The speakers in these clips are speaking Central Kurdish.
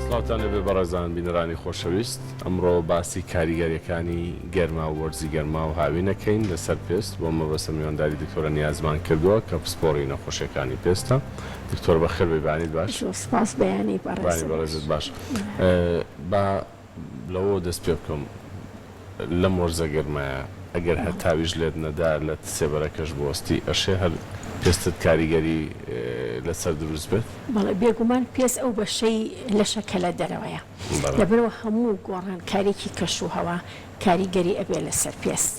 سڵاوتان لێبێ بەڕێزان بینەرانی خۆشەویست ئەمڕۆ باسی کاریگەریەکانی گەرما و وەرزی گەرما و هاوین ئەکەین لەسەر پێست بۆ مەبەستە میوانداری دکتۆرە نیازمان کردووە کە پسپۆڕی نەخۆشیەکانی پێستە دکتۆر بەخێر بێی بەیانیت باش. زۆر سپاس بەیانی بەڕێزت باش. بەیانی بەڕێزت باش با لەوەوە دەست پێ بکەم لەم وەرزە گەرمایە ئەگەر هەتاویش لێت نەدا لە سێبەرەکەش بوەستی ئەشێ هەر پێستت کاریگەری لەسەر دروست بێت؟ بەڵێ بێگومان پێست ئەو بەشەی لەشە کە لە دەرەوەیە لەبەرئەوە هەموو گۆڕانکاریەکی کەش و هەوا کاریگەری ئەبێ لەسەر پێست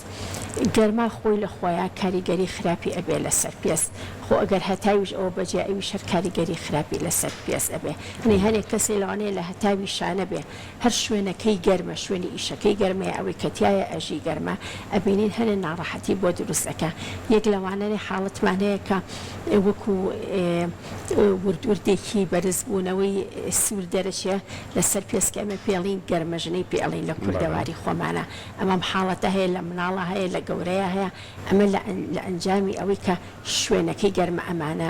گەرما خۆی لە خۆیا کاریگەری خراپی ئەبێ لەسەر پێست خۆ ئەگەر هەتاویش ئەوە بەجێ ئەویش هەر کاریگەری خراپی لەسەر پێست ئەبێ هەنێ هەنێ کەسێ لەوانەیە لە هەتاویشا نەبێ هەر شوێنەکەی گەرمە شوێنی ئیشەکەی گەرمە یا ئەوەی کە تیایا ئەژی گەرمە ئەبینین هەنێ ناڕەحەتی بۆ دروست ئەکا یەک لەوانەێ حاڵەتمان هەیە کە وەکو ورد وردێکی بەرز بوونەوەی سوور دەرەچێ لەسەر پێست کە ئێمە پێی ئەڵێین گەرمەژنەی پێ ئەڵێین لە کوردەواری خۆمانا ئەمەم حاڵەتە هەیە لە مناڵا هەیە لە گەورەیا هەیە ئەمە لە ئەنجامی ئەوەی کە شوێنەکەی گەرمە ئەمانە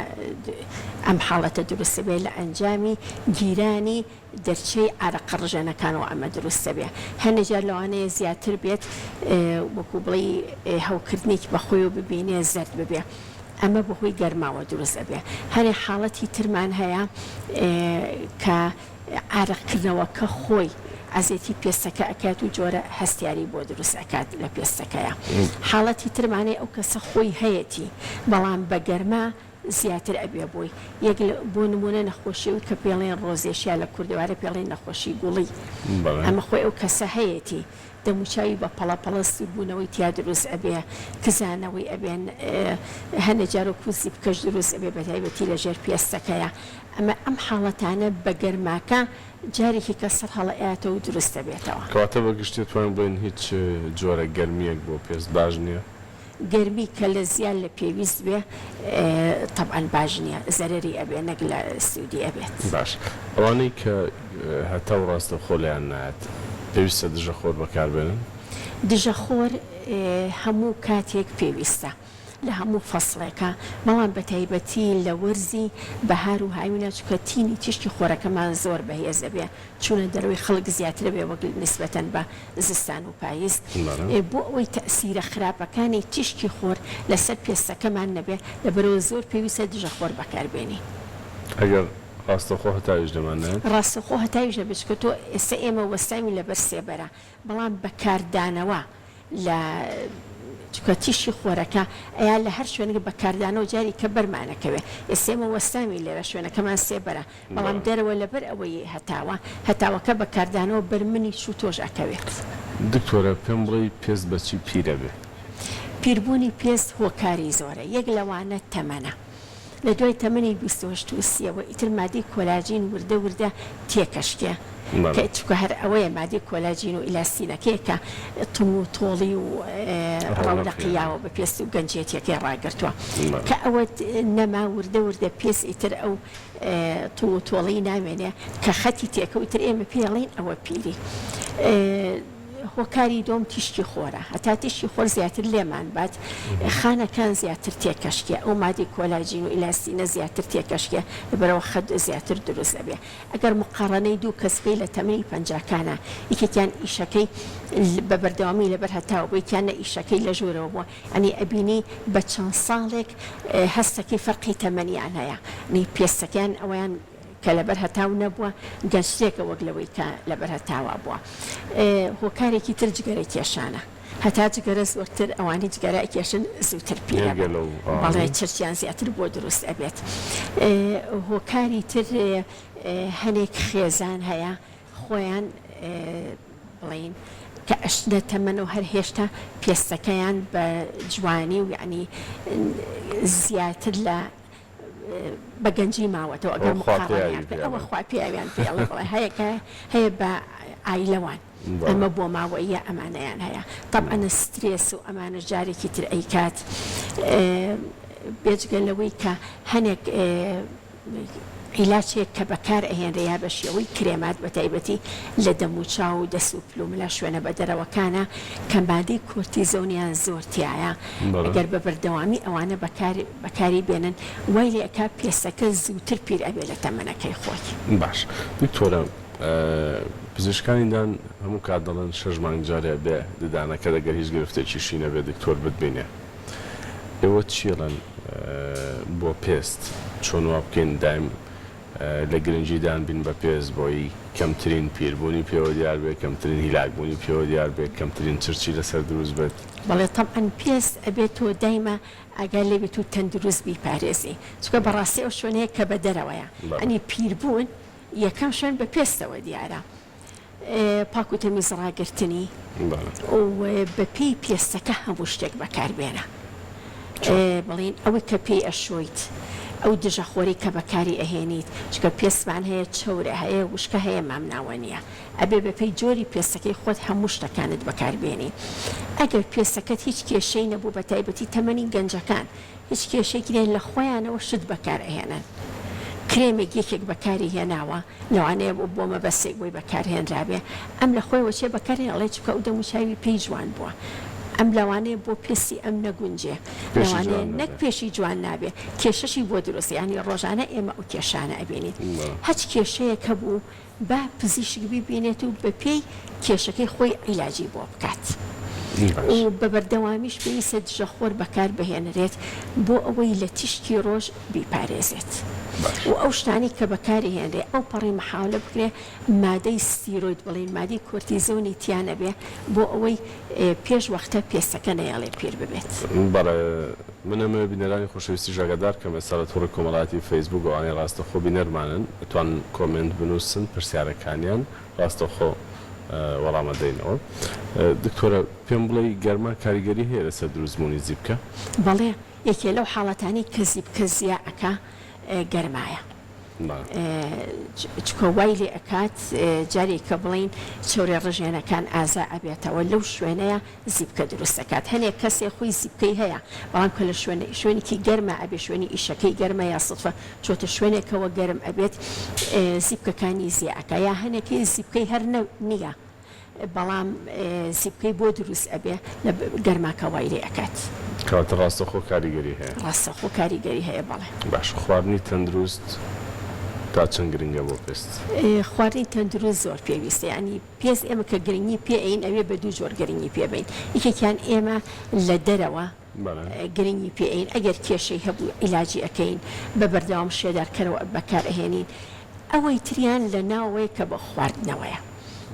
ئەم حاڵەتە دروست ئەبێ لە ئەنجامی گیرانی دەرچەی عارەقە ڕژێنەکانەوە ئەمە دروست دەبێ هەنێ جار لەوانەیە زیاتر بێت وەکو بڵێی هەوکردنێکی بە خۆیەوە ببینێ زەرد ببێ ئەمە بەهۆی گەرماوە دروست ئەبێ هەنێ حاڵەتی ترمان هەیە کە عارەق کردنەوەکە خۆی ئەزێتی پێستەکە ئەکات و جۆرە هەستیاری بۆ دروست ئەکات لە پێستەکەیا حاڵەتی ترمان هەیە ئەو کەسە خۆی هەیەتی بەڵام بە گەرما زیاتر ئەبێ بۆی یەک لە بۆ نموونە نەخۆشی ئەوی کە پێڵێن ڕۆزێشیا لە کوردەوارە پێڵێن نەخۆشی گوڵی ئەمە خۆی ئەو کەسە هەیەتی دەموچاوی بە پەڵە پەڵە سووربوونەوەی تیا دروست ئەبێ کزانەوەی ئەبێ هەنێ جار وەکوو زیپکەش دروست ئەبێ بە تایبەتی لە ژێر پێستەکەیا ئەمە ئەم حاڵەتانە بە گەرماکە جارێکی کە سەر هەڵئەیاتەوە و دروست ئەبێتەوە. کەواتە بە گشتی ئەتوانین بڵێین هیچ جۆرە گەرمییەک بۆ پێست باش نییە؟ گەرمی کە لە زیاد لە پێویست بێ تەبعەن باش نیە زەرەری ئەبێ نەک لە سودی ئەبێت. باش ئەوانەی کە هەتاو ڕاستەوخۆ لێیان نایەت پێویستە دژە خۆر بەکار بێنن؟ دژە خۆر هەموو کاتێک پێویستە لە هەموو فەسڵێکا بەڵام بەتایبەتی لە وەرزی بەهار و هاوینا چونکە تینی تیشکی خۆرەکەمان زۆر بەهێز ئەبێ چوونە دەرەوەی خەڵک زیاترە بێ وەک نیسبەتەن بە زستان و پایز بۆ ئەوەی تەئسیرە خراپەکانی تیشکی خۆر لەسەر پێستەکەمان نەبێ لەبەرئەوە زۆر پێویستە دژە خۆر بەکار بێنین. ئەگەر ڕاستەوخۆ هەتاویش لێمان نایەت؟ ڕاستەوخۆ هەتاویش نەبێ چونکە تۆ ئێستا ئێمە وەستاوین لەبەر سێبەرە بەڵام بە کاردانەوە لە چونکە تیشکی خۆرەکە ئەیا لە هەر شوێنێک بە کاردانەوە جاری کە بەرمانەکەوێ ئێستا ئێمە وەستاوین لێرە شوێنەکەمان سێبەرە بەڵام دەرەوە لەبەر ئەوەی هەتاوە هەتاوەکە بە کاردانەوە بەر منیش و تۆش ئەکەوێت. دکتۆرە پێم بڵێی پێست بە چی پیرەبێ؟ پیربوونی پێست هۆکاری زۆرە یەک لەوانە تەمەنە لە دوای تەمەنی 28 و سیەوە ئیتر مادەی کۆلاجین وردە وردە تێکەشکێ کە چونکە هەر ئەوەیە مادەی کۆلاجین و ئیلاستینەکەیە کە تون و تۆڵی و ڕەونەقی یاوە بە پێست و گەنجێتیەکەی ڕاگرتووە کە ئەوە نەما وردە وردە پێست ئیتر ئەو توڵ و تۆڵەی نامێنێ کە خەتی تێکەوت ئیتر ئێمە پێی ئەڵێین ئەوە پیری هۆکاری دۆم تیشکی خۆرە هەتا تیشکی خۆر زیاتر لێمان بات خانەکان زیاتر تێکەشکێ ئەو مادەی کۆلاجین و ئیلاستینە زیاتر تێکەشکێ لەبەرئەوە خەت زیاتر دروست ئەبێ ئەگەر مقاڕەنەی دوو کەس بکەی لە تەمەنی پەنجاکانا یەکێکیان ئیشەکەی بە بەردەوامی لەبەر هەتاو بوو یەکیان نە ئیشەکەی لە ژوورەوە بووە یانی ئەبینی بە چەند ساڵێک هەستەکەی فەرقی تەمەنیان هەیە نی پێستەکەیان ئەویان کە لەبەر هەتاو نەبووە گەنجترێکە وەک لەوەی کە لەبەر هەتاوا بووە هۆکارێکی تر جگەرە کێشانە هەتا جگەرە زۆرتر ئەوانی جگەرە ئەکێشن زووتر پیرە بەڵێ چرچیان زیاتر بۆ دروست ئەبێت هۆکاری تر هەنێک خێزان هەیە خۆیان بڵێین کە ئەچنە تەمەن و هەر هێشتا پێستەکەیان بە جوانی و یەعنی زیاتر لە بە گەنجی ماوەتەوە ئەگەر مقاڕەنەیان بکەن ئەوە خوا پیاویان پێ ئەڵێ بەڵێ هەیە کە هەیە بە عایلەوان ئەمە بۆ ماوەییە ئەمانەیان هەیە تەبعەن سترێس و ئەمانە جارێکی تر ئەیکات بێجگە لەوەی کە هەنێک عیلاجێک کە بەکار ئەهێنرێ یا بە شێوەی کرێمات بە تایبەتی لە دەموچاو و دەست و پل و ملا شوێنە بەدەرەوەکانە کە مادەی کۆرتیزۆنیان زۆر تیایە گەر بە بەردەوامی ئەوانە بەکار بەکاری بێنن وای لێ ئەکا پێستەکە زووتر پیر ئەبێ لە تەمەنەکەی خۆی. باش دکتۆرە. پزیشکانی دان هەموو کات دەڵێن شەش مانگ جارێ بێ ددانەکەت ئەگەر هیچ گرفتێکیشی نەبێ دکتۆر بتبینێ. ئێوە چی ئەڵێن بۆ پێست چۆن وا بکەین دایم لە گرنگی دان بین بە پێست بۆی کەمترین پیربوونی پێوە دیار بێ کەمترین هیلاک بوونی پێوە دیار بێ کەمترین چرچی لەسەر دروست بێت؟ بەڵێ تەبعەن پێست ئەبێ تۆ دایمە ئاگات لێ بێت و تەندروست بیپارێزی چونکە بەڕاستی ئەو شوێنەیە کە بە دەرەوەیە یانی پیربوون یەکەم شوێن بە پێستەوە دیارە پاک و تەمیز ڕاگرتنی و بە پێی پێستەکە هەموو شتێک بەکار بێنە بڵین ئەوەی کە پێی ئەشۆیت ئەو دژە خۆری کە بەکاری ئەهێنیت چونکە پێستمان هەیە چەورە هەیە وشکە هەیە مامناوە نییە ئەبێ بە پێی جۆری پێستەکەی خۆت هەموو شتەکانت بەکار بێنی ئەگەر پێستەکەت هیچ کێشەی نەبوو بە تایبەتی تەمەنی گەنجەکان هیچ کێشەیەکی نیە لە خۆیانەوە شت بەکار ئەهێنن کرێمێک یەکێک بەکاری هێناوە لەوانەیە بۆ مەبەستێک بۆی بەکار هێنرابێ ئەم لە خۆیەوە چێ بەکار هێنێ ئەڵێ چونکە ئەو دەموچاوی پێی جوان بووە ئەم لەوانەیە بۆ پێستی ئەم نەگونجێ پێشی لەوانەیە جوان نەک نەبێ. پێشی جوان نابێ کێشەشی بۆ دروست یانی ڕۆژانە ئێمە ئەو کێشانە ئەبینین بەڵێ. هەچ کێشەیەک هەبوو با پزیشک بیبینێت و بەپێی کێشەکەی خۆی عیلاجی بۆ بکات و بە بەردەوامیش پێویستە دژەخۆر بەکاربهێنرێت بۆ ئەوەی لە تیشکی ڕۆژ بیپارێزێت و ئەو شتانەی کە بەکارهێنرێ ئەوپەڕی مەحاولە بکرێ مادەی ستیرۆید بڵێین مادەی کۆرتیزۆنی تیا نەبێ بۆ ئەوەی پێش وەختە پێستەکە نەیەڵێ پیر ببێت. بەڵێ من ئەمەوێ بینەرانی خۆشەویستیش ئاگادار کەم ئێستا لە تۆڕی کۆمەڵایەتی فەیسبووک ئەوانەی ڕاستەخۆ بینەرمانن ئەتوانن comment بنووسن پرسیارەکانیان ڕاستەخۆ وەڵام ئەدەینەوە. دکتۆرە پێم بڵێی گەرما کاریگەری هەیە لەسەر دروست بوونی زیپکە؟ بەڵێ یەکێ لەو حاڵەتانەی کە زیپکە زیا ئەکا گەرمایە چکە وای لێ ئەکات جارێ کە بڵێین چەورێ ڕژێنەکان ئازا ئەبێتەوە لەو شوێنەیە زیپکە دروست ئەکات هەنێک کەسێ خوی زیپکەی هەیە بەڵام کە لە شوێن شوێنێکی گەرما ئەبێ شوێنی ئیشەکەی گەرمە یا سوتفە چۆتە شوێنێکەوە گەرم ئەبێت زیپکەکانی زیا ئەکا یا هەنێکی زیپکەی هەر نییە بەڵام زیپکەی بۆ دروست ئەبێ لە گەرماکە وای لێ ئەکات. کەواتە ڕاستەوخۆ کاریگەری هەیە. ڕاستەوخۆ کاریگەری هەیە بەڵێ. باشە خواردنی تەندروست تا چەند گرنگە بۆ پێست؟ خواردنی تەندروست زۆر پێویستە یانی پێست ئێمە کە گرنگی پێ ئەین ئەوێ بە دوو جۆر گرنگی پێ بەین یەکێکیان ئێمە لە دەرەوە گرنگی پێ ئەین ئەگەر کێشەی هەبوو عیلاجی ئەکەین بە بەردەوام شێدارکەرەوە بەکار ئەهێنین ئەوەی تریان لە ناوەوەیە کە بە خواردنەوەیە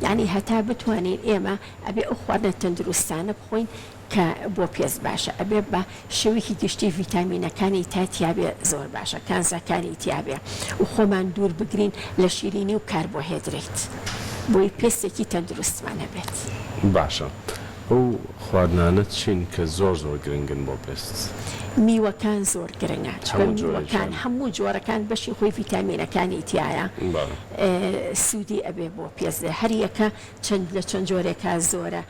یانی هەتا بتوانین ئێمە ئەبێ ئەو خواردنە تەندروستانە بخۆین کە بۆ پێست باشە ئەبێ بە شێوەیەکی گشتی ڤیتامینەکانی تا تیابێ زۆر باشە کانزاکانی تیابێ و خۆمان دوور بگرین لە شیرینی و کاربۆهێدرەیت بۆی پێستێکی تەندروستمان هەبێت. باشە ئەو خواردنانە چین کە زۆر زۆر گرنگن بۆ پێست؟ میوەکان زۆر گرنگە چونکە میوەکان هەموو جۆرەکان بەشی خۆی ڤیتامینەکانی تیایە سوودی ئەبێ بۆ پێست هەریەکە چەند لە چەند جۆرێکا زۆرە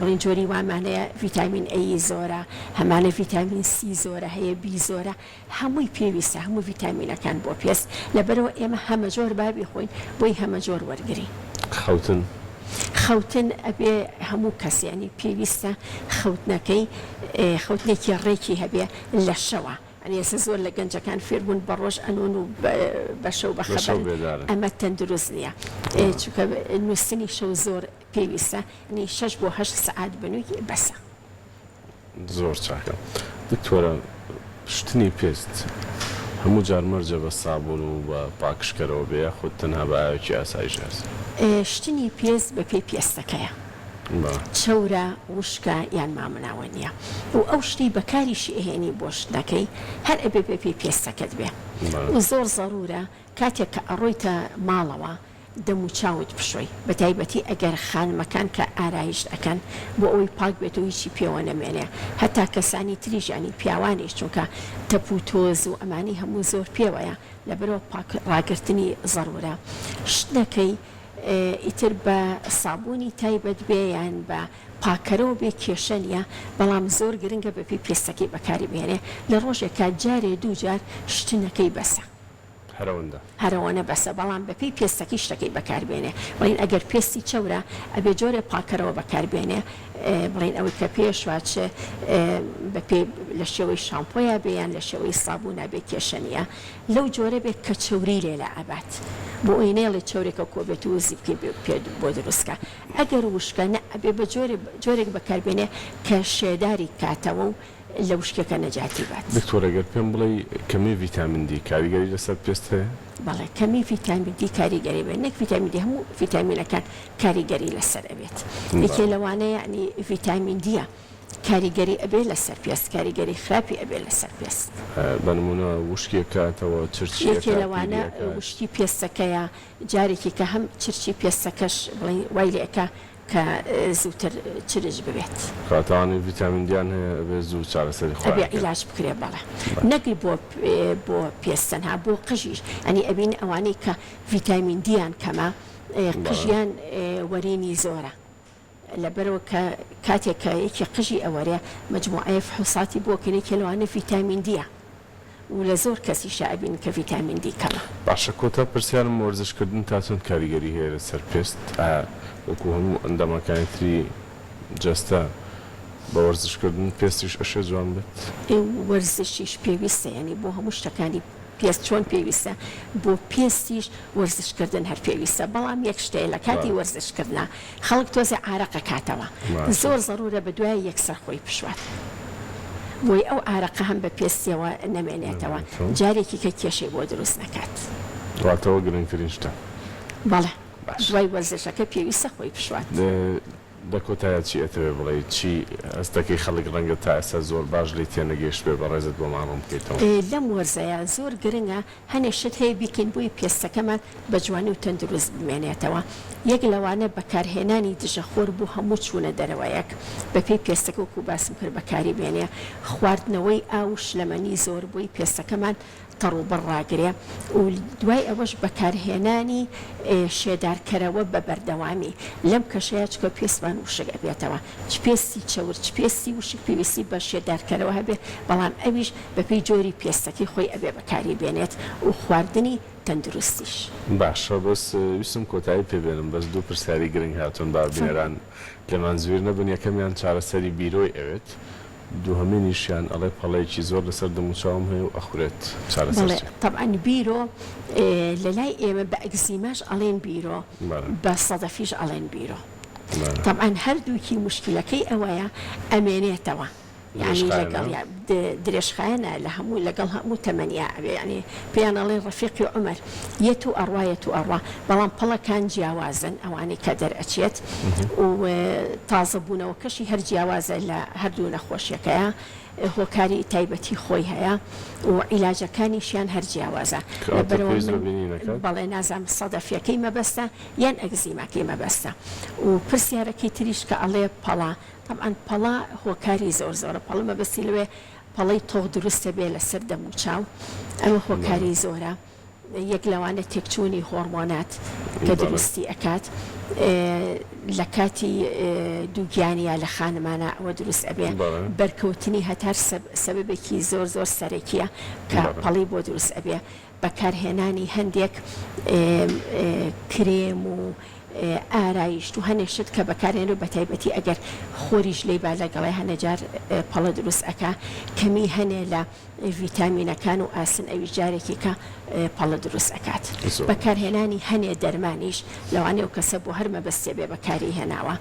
بڵین جۆری وامان هەیە ڤیتامین A زۆرە هەمانە ڤیتامین C زۆرە هەیە B زۆرە هەمووی پێویستە هەموو ڤیتامینەکان بۆ پێست لەبەرئەوە ئێمە هەمەجۆر با بیخۆین بۆی هەمەجۆر وەرگرین. خەوتن. خەوتن ئەبێ هەموو کەس یانی پێویستە خەوتنەکەی خەوتنێکی ڕێکی هەبێ لە شەوا یانی ئێستا زۆر لە گەنجەکان فێربوون بە ڕۆژ ئەنوون و بە شەو بە خەبەرن ئەمە تەندروست نییە چونکە نووستنی شەو زۆر پێویستە یانی شەش بۆ هەشت سەعات بنووی بەسە. زۆر چاکە دکتۆرە شتنی پێست هەموو جار مەرجە بە سابون و بە پاکژکەرەوە بێ یاخود تەنها بە ئاوێکی ئاساییش هەس؟ شتنی پێست بە پێی پێستەکەیە چەورە وشکە یان مامناوە نیە و ئەو شتەی بەکاریشی ئەهێنی بۆ شتنەکەی هەر ئەبێ بە پێی پێستەکەت بێ و زۆر زەرورە کاتێک کە ئەڕۆیتە ماڵەوە دەم و چاوت بشۆی بەتایبەتی ئەگەر خانمەکان کە ئارایشت ئەکەن بۆ ئەوەی پاک بێت و هیچی پێوە نەمێنێ هەتا کەسانی تریش یانی پیاوانیش چونکە تەپ و تۆز و ئەمانی هەموو زۆر پێوەیە لەبەرئەوە پاک ڕاگرتنی زەرورە شتنەکەی ئیتر بە سابونی تایبەت بێ یان بە پاکەرەوە بێ کێشە نیە بەڵام زۆر گرنگە بەپێی پێستەکەی بەکاری بهێنێ لە ڕۆژێکا جارێ دووجار شتنەکەی بەسە. هەرئەوەندە. هەرئەوەنە بەسە بەڵام بەپێی پێستەکەی شتەکەی بەکار بێنێ بڵێین ئەگەر پێستی چەورە ئەبێ جۆرێ پاکەرەوە بەکار بێنێ بڵێین ئەوەی کە پێشوا چ بەپێی لە شێوەی شامپۆیا بێ یان لە شێوەی سابونا بێ کێشە نییە لەو جۆرە بێت کە چەوری لێ لا ئەبات بۆ ئەوەی نەیەڵێ چەورێکە کۆ بێت و زیپکەی پێ بۆ دروست کا ئەگەر وشکە نە ئەبێ بە جۆرێ جۆرێک بەکار بێنێ کە شێداری کاتەوە و لە وشکیەکە نەجاتی بات. دکتۆر ئەگەر پێم بڵێی کەمی ڤیتامین دی کاریگەری لەسەر پێست هەیە؟ بەڵێ کەمی ڤیتامین دی کاریگەری بێت نەک ڤیتامین دی هەموو ڤیتامینەکان کاریگەری لەسەر ئەبێت یەکێ لەوانە یەعنی ڤیتامین دیە کاریگەری ئەبێ لەسەر پێست کاریگەری خراپی ئەبێ لەسەر پێست. بە نمونە وشکی ئەکاتەوە چرچی یەکێ ئەکات پیری لەوانە ئەکات. وشکی پێستەکەیە جارێکی کە هەم چرچی پێستەکەش بڵێین وای لێ ئەکا کە زووتر چرچ ببێت. کەواتە ئەوانەی ڤیتامین دیان هەیە ئەبێ زوو چارەسەری خۆیان ئەبێ بکەن. عیلاج بکرێ بەڵێ نەک بۆ بۆ پێست تەنها بۆ قژیش یانی ئەبینی ئەوانەی کە ڤیتامین دیان کەمە قژیان وەرینی زۆرە لەبەرئەوە کە کاتێک کە یەکێ قژی ئەوەرێ مەجموعەیە فحوساتی بۆ کەن یەکێ لەوانە ڤیتامین دیە و لە زۆر کەسیشا ئەبینن کە ڤیتامین دی کەمە. باشە کۆتا پرسیارم وەرزش کردن تا چەند کاریگەری هەیە لەسەر پێست ئایا وەکو هەموو ئەندامەکانی تری جەستە بە وەرزش کردن پێستیش ئەشێ جوان بێت؟ وەرزشیش پێویستە یانی بۆ هەموو شتەکانی پێست چۆن پێویستە بۆ پێستیش وەرزش کردن هەر پێویستە بەڵام یەک شت هەیە لە کاتی وەرزش کردنا خەڵک تۆزێ عارەق ئەکاتەوە زۆر زەرورە بە دوای یەکسەر خۆی بشوات بۆی ئەو عارەقە هەم بە پێستیەوە نەمێنێتەوە جارێکی کە کێشەی بۆ دروست نەکات. واتە ئەوە گرنگترین شتە. بەڵێ دوای وەرزشەکە پێویستە خۆی بشوات. لە کۆتایا چی ئەتەوێ بڵێی چی هەست دەکەی خەڵک ڕەنگە تا ئێستا زۆر باش لێی تێنەگەیشتبێ بەڕێزت بۆمان ڕوون بکەیتەوە. لەم وەرزەیا زۆر گرنگە هەنێ شت هەیە بیکەین بۆی پێستەکەمان بە جوانی و تەندروست بمێنێتەوە یەک لەوانە بەکارهێنانی دژە خۆر بۆ هەموو چوونە دەرەوەیەک بەپێی پێستەکە وەکو باسم کرد بەکاری بێنێ خواردنەوەی ئاو و شلەمەنی زۆر بۆی پێستەکەمان تەڕ و بڕ ڕاگرێ و دوای ئەوەش بەکارهێنانی شێدارکەرەوە بە بەردەوامی لەم کەشەیا چونکە پێستمان وشک ئەبێتەوە چ پێستی چەور چ پێستی وشک پێویستی بە شێدارکەرەوە هەبێ بەڵام ئەویش بەپێی جۆری پێستەکەی خۆی ئەبێ بەکاری بێنێت و خواردنی تەندروستیش. باشە بەس ویستم کۆتایی پێ بێنم بەس دوو پرسیاری گرنگ هاتوون با بینەران لێمان زویر نەبن یەکەمیان چارەسەری بیرۆی ئەوێت دووهەمینیشیان ئەڵێ پەڵەیەکی زۆر لەسەر دەموچاوم هەیە و ئەخورێت چارەسەر بەڵێ چیە؟ تەبعەن بیرۆ لەلای ئێمە بە ئەکزیماش ئەڵێن بیرۆ بە سەدەفیش ئەڵێن بیرۆ تەبعەن هەردووکی موشکیلەکەی ئەوەیە ئەمێنێتەوە یانی لەگەڵ درێژخایەنە لە هەموو لەگەڵ هەموو تەمەنیا ئەبێ یانی پێیان ئەڵێن ڕەفیقی عومر یەت و ئەڕوا یەت و ئەڕوا بەڵام پەڵەکان جیاوازن ئەوانەی کە دەرئەچێت و تازە بوونەوەکەشی هەر جیاوازە لە هەردوو نەخۆشیەکەیا هۆکاری تایبەتی خۆی هەیە و عیلاجەکانیشیان هەر جیاوازە لەبەرئەوە من بەڵێ نازانم سەدەفیەکەی مەبەستە یان ئەگزیماکەی مەبەستە و پرسیارەکەی تریش کە ئەڵێ پەڵە تەبعەن پەڵە هۆکاری زۆر زۆرە پەڵە مەبەستی لەوێ پەڵەی تۆخ دروستە بێ لەسەر دەم و چاو ئەمە هۆکاری زۆرە یەک لەوانە تێکچوونی هۆڕمۆنات کە دروستی ئەکات لە کاتی دووگیانیا لە خانمانە ئەوە دروست ئەبێ بەرکەوتنی هەتار سەبەبێکی زۆر زۆر سەرەکیە کە پەڵەی بۆ دروست ئەبێ بەکارهێنانی هەندێک کرێم و ئارایشت و هەنێ شت کە بەکارهێنرێ بەتایبەتی ئەگەر خۆریش لێی با لەگەڵێ هەنێ جار پەڵە دروست ئەکا کەمی هەنێ لە ڤیتامینەکان و ئاسن ئەویش جارێکی کە پەڵە دروست ئەکات بەکارهێنانی هەنێ دەرمانیش لەوانەیە ئەو کەسە بۆ هەر مەبەستێ بێ بەکاری هێناوە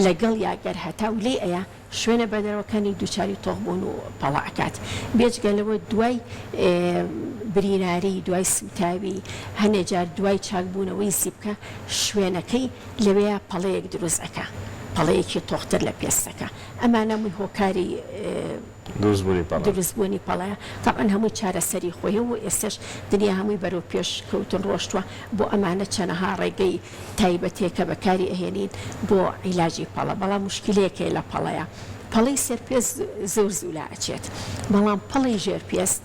لەگەڵیا گەر هەتاو لێی ئەیا شوێنە بەدەرەوەکانی دووچاری تۆخ بوون و پەڵە ئەکات. بێجگە لەوە دوای بریناری، دوای سووتاوی، هەنێ جار دوای چاک بوونەوەی زیپکە شوێنەکەی لەوێیا پەڵەیەک دروست ئەکا، پەڵەیەکی تۆختر لە پێستەکە. ئەمانە هەمووی هۆکاری دروست بوونی پەڵەن. دروست بوونی پەڵەیە. تەبعەن هەمووی چارەسەری خۆیە و ئێستەش دنیا هەمووی بەرەو پێش کەوتن ڕۆشتووە بۆ ئەمانە چەنەها ڕێگەی تایبەتێ کە بەکاری ئەهێنین بۆ عیلاجی پەڵە بەڵام موشکیلەیەک هەیە لە پەڵەیا پەڵەی سەر پێست زۆر زوو لا ئەچێت بەڵام پەڵەی ژێر پێست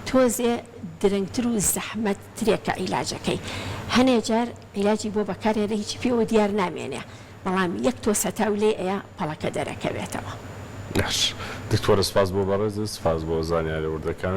تۆزێ درەنگتر و زەحمەت ترێ کە عیلاجەکەی هەنێ جار عیلاجی بۆ بەکار هێنرێ هیچی پێوە دیار نامێنێ بەڵام یەک تۆز هەتاو لێی ئەیا پەڵەکە دەرەکەوێتەوە. باش دکتۆرە سپاس بۆ بەڕێزت سپاس بۆ زانیارە وردەکانت.